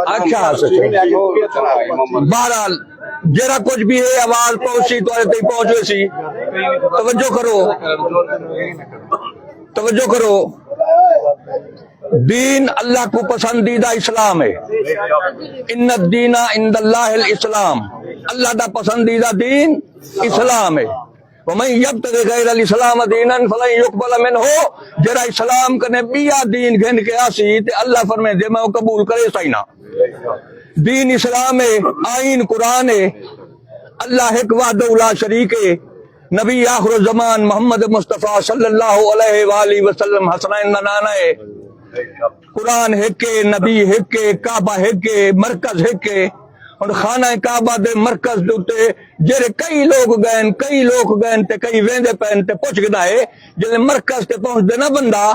اچھا، اچھا۔ بہرحال، جیڑا کچھ بھی ہے، آواز پہنچی تو تئی پہنچ ویسی۔ توجہ کرو، توجہ کرو۔ دین اللہ کو پسندیدہ اسلام ہے۔ ان الدین عند اللہ الاسلام۔ اللہ دا پسندیدہ دین اسلام ہے۔ ومن یبتغ غیر الاسلام دینا فلن یقبل منہ۔ جیڑا اسلام کنے بیا دین گھن کے آسی تے اللہ فرمے دے میں قبول کرے سائیں نا۔ دین اسلام ہے، آئین قرآن ہے، اللہ ہک وحدہ لا شریک ہے، نبی آخر الزمان محمد مصطفیٰ صلی اللہ علیہ وآلہ وسلم حسنین دا نانا ہے۔ قرآن ہک ہے، نبی ہک ہے، کعبہ ہک ہے، مرکز ہک ہے۔ ہن خانہ کعبہ دے مرکز دے اتے جیڑے کئی لوگ گئن، کئی لوگ گئن تے کئی ویندے پین تے پچ گدا ہے۔ جلے مرکز تے پہنچ دے نا بندہ،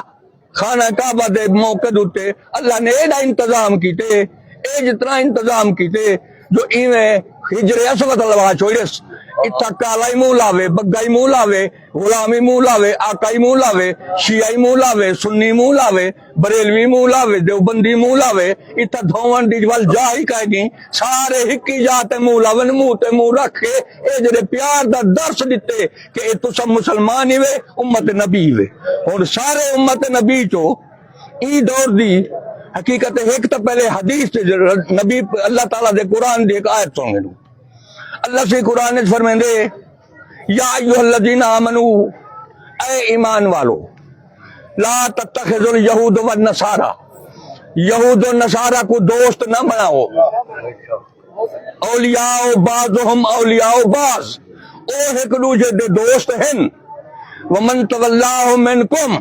خانہ کعبہ دے موقع دے اتے اللہ نے ایڈا انتظام کیتے، اے جتنا انتظام کیتے، جو ایویں حجر اسود لوا چھوڑس، اتھا کالائی منہ لاوے، بگائی منہ لاوے، غلامی منہ لاوے، آقائی منہ لاوے، شیعائی منہ لاوے، سنی منہ لاوے، بریلوی منہ لاوے، دیوبندی منہ لاوے، اتھا دھوون دی ول جاہ ہی کائے گی، سارے ہکی جاہ تے منہ لاون، منہ تے منہ رکھ کے، اے جڑے پیار دا درس دتے کہ اے تساں مسلمان ہی وے، امت نبی وے۔ ہن سارے امت نبی چو ای دور دی حقیقت ہے۔ ایک تو پہلے حدیث تے نبی، اللہ تعالیٰ دے قرآن دی ایک آیت سن گے۔ اللہ سے قرآن وچ فرمیندے، یا ایھا الذین آمنو، اے ایمان والو، لا تتخذوا الیہود والنصارى، یہود و نصارہ کو دوست نہ بناؤ۔ اولیاء بعضهم اولیاء بعض، او ایک دوسرے دے دوست ہیں۔ ومن تولاہ منکم،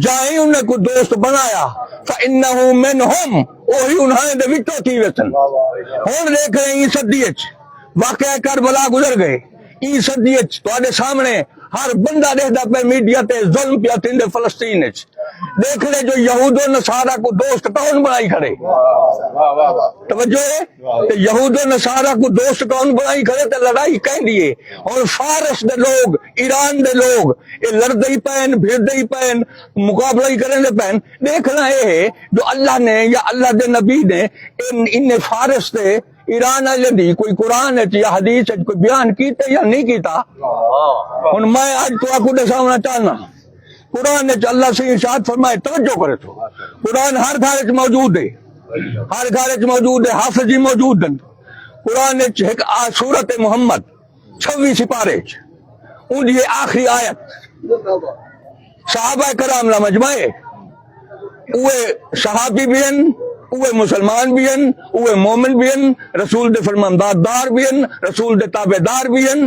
جائیں انہیں کو دوست بنایا، فانہ منہم، وہی انہیں دے وچوں تھی ویسن۔ ہن دیکھ رہے ہیں صدی اچ واقعہ کربلا گزر گئے۔ ایں صدی اچ تہاڈے سامنے ہر بندہ ڈیہدا پئے میڈیا تے ظلم پیا تھیندے فلسطین اچ۔ ڈیکھ لے جو یہود و نصارہ کو دوست کون بنائی کھڑے۔ توجہ ہے؟ تے یہود و نصارہ کو دوست کون بنائی کھڑے تے لڑائی کہیں دی ہے۔ اور فارس دے لوگ، ایران دے لوگ، اے لڑدے ہی پئن، بھڑدے ہی پئن، مقابلہ ہی کریں دے پئن۔ ڈیکھنا اے ہے جو اللہ نے یا اللہ دے نبی نے ان، ان فارس تے ایران والے دی کوئی قرآن اچ یا حدیث اچ کوئی بیان کیتا یا نہیں کیتا؟ ہن میں اج تو آکو دساونا چاہنا، قرآن اچ اللہ سے ارشاد فرمائے، توجہ کرے تو، قرآن ہر گھر اچ موجود ہے، ہر گھر اچ موجود ہے، حافظ ہی موجود ہیں۔ قرآن اچ ایک آ سورت محمد، چھوی سپارے اچ، اون دی آخری آیت، صحابہ کرام نا مجمع ہے۔ اوے صحابی بھی ہیں، اوے مسلمان بھی ہیں، اوے مومن بھی ہیں، رسول دے فرماندار بھی ہیں، رسول دے تابعدار بھی ہیں،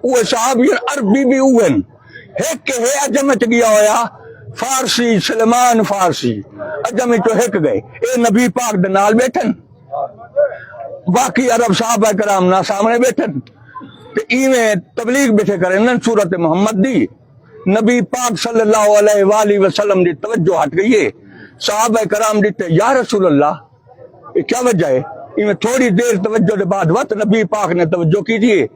اوے صحابی ہیں، عربی بھی اوے ہیں۔ ایک کہ ہے عجم اچ گیا ہویا، فارسی، سلیمان فارسی، عجم اچ ایک گئے، اے نبی پاک دے نال بیٹھن۔ باقی عرب صحابہ کرام نا سامنے بیٹھن۔ تے ایویں تبلیغ بیٹھے کرن سورت محمد دی۔ نبی پاک صلی اللہ علیہ وآلہ وسلم دی توجہ ہٹ گئی ہے۔ صحابہ کرام ڈیتے، یا رسول اللہ، یہ کیا وجہ ہے؟ ایویں تھوڑی دیر توجہ دے بعد وت نبی پاک نے توجہ کی تھی۔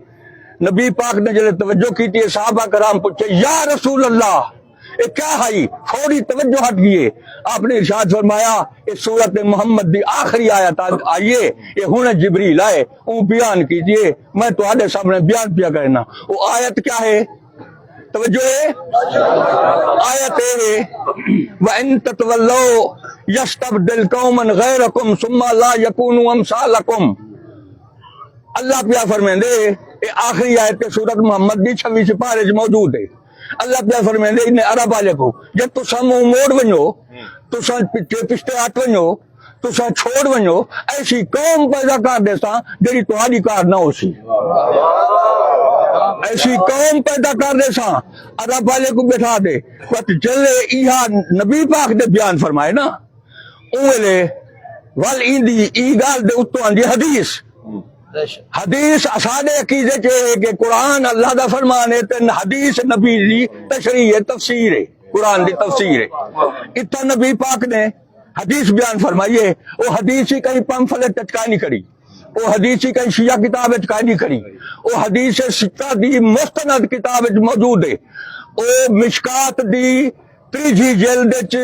نبی پاک نے جلے توجہ کی تھی، صحابہ کرام پوچھے، یا رسول اللہ، اے کیا ہائی؟ فوری توجہ ہٹ گئی ہے۔ آپ نے ارشاد فرمایا، اس سورت محمد دی آخری آیت آ-، آئی ہے، یہ ہن جبریل آئے، اون بیان کیجئے، میں تہاڈے سامنے بیان پیا کرنا۔ وہ آیت کیا ہے؟ توجہ ہے؟ آیت اے ہے، وَإِن تَتَوَلَّوْا يَسْتَبْدِلْ قَوْمًا غَيْرَكُمْ ثُمَّ لَا يَكُونُوا أَمْثَالَكُمْ۔ اللہ پیا فرمیندے، اے آخری آیت کے سورت محمد دی چھوی سپارے اچ موجود ہے۔ اللہ پیا فرمیندے، انہیں عرب والے کو، جے تساں منہ موڑ ونجو، تساں پچھے پچھتے ہٹ ونجو، تساں چھوڑ ونجو، ایسی قوم پیدا کر دیساں جڑی تہاڈی کار نہ ہوسی۔ ایسی قوم پیدا کر دیساں، عرب والے کو بٹھا دے۔ وت جلے ایہا نبی پاک دے بیان فرمائے نا، اوں ویلے ول ایندی ای گال دے اتوں آندی حدیث۔ حدیث اساڈے عقیدے چ اے ہے کہ قرآن اللہ دا فرمان ہے تے حدیث نبی دی تشریح ہے، تفسیر ہے، قرآن دی تفسیر ہے۔ اتھا نبی پاک نے حدیث بیان فرمائی ہے، او حدیث ہی کہیں پمفلٹ اچ کائنی کھڑی، او حدیث ہی کہیں شیعہ کتاب اچ کائنی کھڑی، او حدیث ستہ دی مستند کتاب اچ موجود ہے، او مشکات دی تریجھی جلد اچ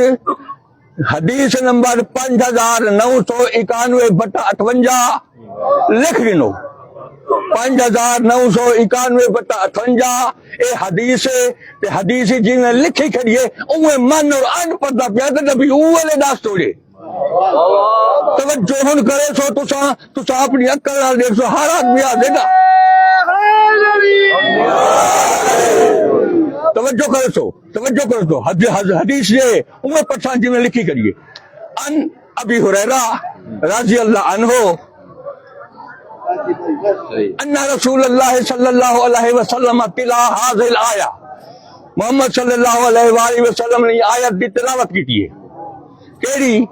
حدیث نمبر پنج ہزار نو سو اکانوے بٹا اٹھونجا لکھ گنو۔ پنج ہزار نو سو اکانوے بٹا اٹھونجا، اے حدیث ہے، تے حدیث جن لکھی کھڑی ہے، اوے من اور ان پڑھدا پیا تے نبی اولے داس توڑے۔ توجہ ہن کرے سو تساں، تساں اپنی عقل نال دیکھ سو، ہر آدمی آ دیکھا۔ توجہ کرے سو، توجہ کرے سو، حد-، حد-، حدیث یہ عمر پٹھان جی نے لکھی کریے۔ ان ابی ہریرہ رضی اللہ عنہ ان رسول اللہ صلی اللہ علیہ وسلم تلا هذه الآية، محمد صلی اللہ علیہ وآلہ وسلم نے آیت دی تلاوت کی تھی۔ کیڑی؟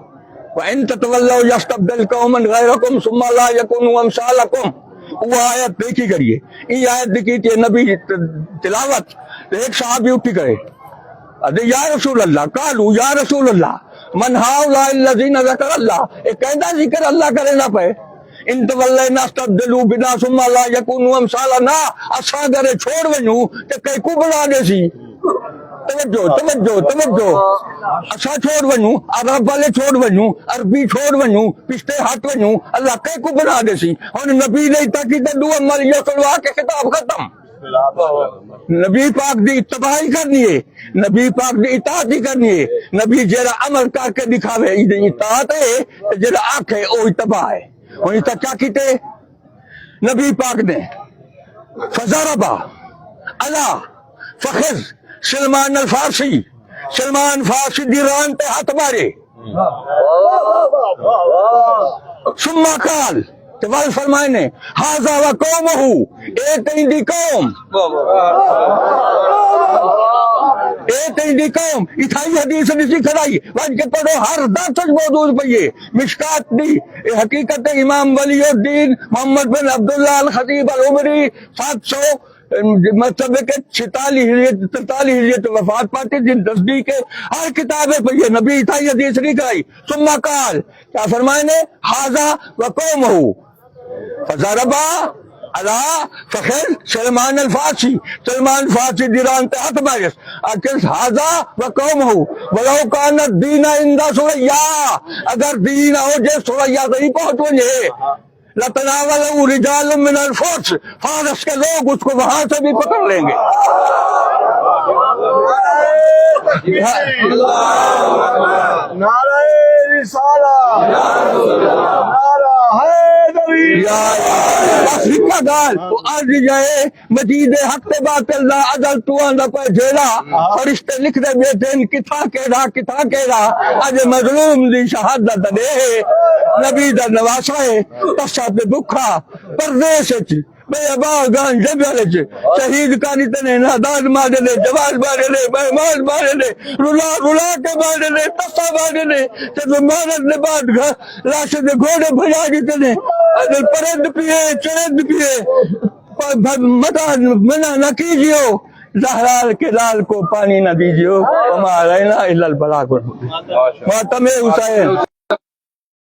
وَإِن تَتَوَلَّوْا يَسْتَبْدِلْ قَوْمًا غَيْرَكُمْ ثُمَّ لَا يَكُونُوا أَمْثَالَكُمْ۔ وہ آیت دیکھی کریے، یہ آیت دیکھی تھی نبی ت-، تلاوت، تو ایک صحابی اٹھی کرے، ادے یا رسول اللہ، قالوا یا رسول اللہ، من هؤلاء الذين ذكر الله، اے کہندا ذکر اللہ کرے نہ پے، ان تولينا يستبدلوا بنا ثم لا يكونوا أمثالنا، اساں اگر اے چھوڑ ونجوں تے کئی کو بنا دیسی۔ توجہ، توجہ، توجہ۔ اساں چھوڑ ونجوں، عرب والے چھوڑ ونجوں، عربی چھوڑ ونجوں، پشتے ہٹ ونجوں، اللہ کئی کو بنا دیسی۔ ہن نبی نے تاکہ دو عمل یہ کروا کے خطاب ختم۔ نبی پاک دی اتباعی کرنی ہے، نبی پاک دی اطاعتی کرنی ہے۔ نبی جیڑا عمل کر کے دکھاوے، ایدی اطاعت ہے، تے جیڑا آکھے، او اتباع ہے۔ ہن اتھا کیا کیتے؟ نبی پاک نے فضرب على فخذ سلمان الفارسی، سلمان فارسی دی ران تے ہتھ مارے۔ ثم قال، تے ول فرمائنے، هذا وقومه، اے تیندی قوم، اے تیندی قوم۔ اتھائی حدیث نسی کھڑائی، وج کے پڑھو، ہر درس موجود پئیے مشکات دی۔ اے حقیقت امام ولی الدین محمد بن عبداللہ الخطیب العمری، سات سو، مطلب کہ چھتالیس ہجری، ترتالیس ہجری تو وفات پاتی، جن تصدیق ہے، ہر کتاب ہے پہ یہ نبی تھا، یہ حدیث نہیں کرائی۔ ثم قال، کیا فرمائے نے؟ هذا وقومه، فضرب على فخذ سلمان الفارسی، سلمان فارسی دیران تے ہتھ مارس، اکس هذا وقومه، ولو كان الدين عند ثريا، اگر دین ہو جے ثریا تئی پہنچ ونجے، لتناوله رجال من الفرس، فارس کے لوگ اس کو وہاں سے بھی پکڑ لیں گے۔ نعرہ رسالہ، نعرہ حیدری۔ یا، یا، بس ہکا گال، وہ عرض یہ ہے، مجید حق تے باطل دا عدل تو آندا پے جھیلا۔ فرشتے لکھ دے بیٹھے ہیں، کتھاں کیڑا، کتھاں کیڑا۔ اج مظلوم دی شہادت دے، نبی دا نواسا ہے، تسا تے بکھا پردیس اچ، بے آبا گاں جنگل اچ۔ شہید کاری تنے، نادان مارے نے، جواز مارے نے، بے ایمان مارے نے، رلا رلا کے مارے نے، تسا مارے نے۔ تے مارن دے بعد گھر لاش دے گھوڑے بھجا دیتے نے۔ اج پرند پیے، چرند پیے۔ پ-، پ-، متا منع نہ کیجیو، زہرال کے لال کو پانی نہ دیجیو، وما علینا الا البلاغ المبین۔ ماتم حسین۔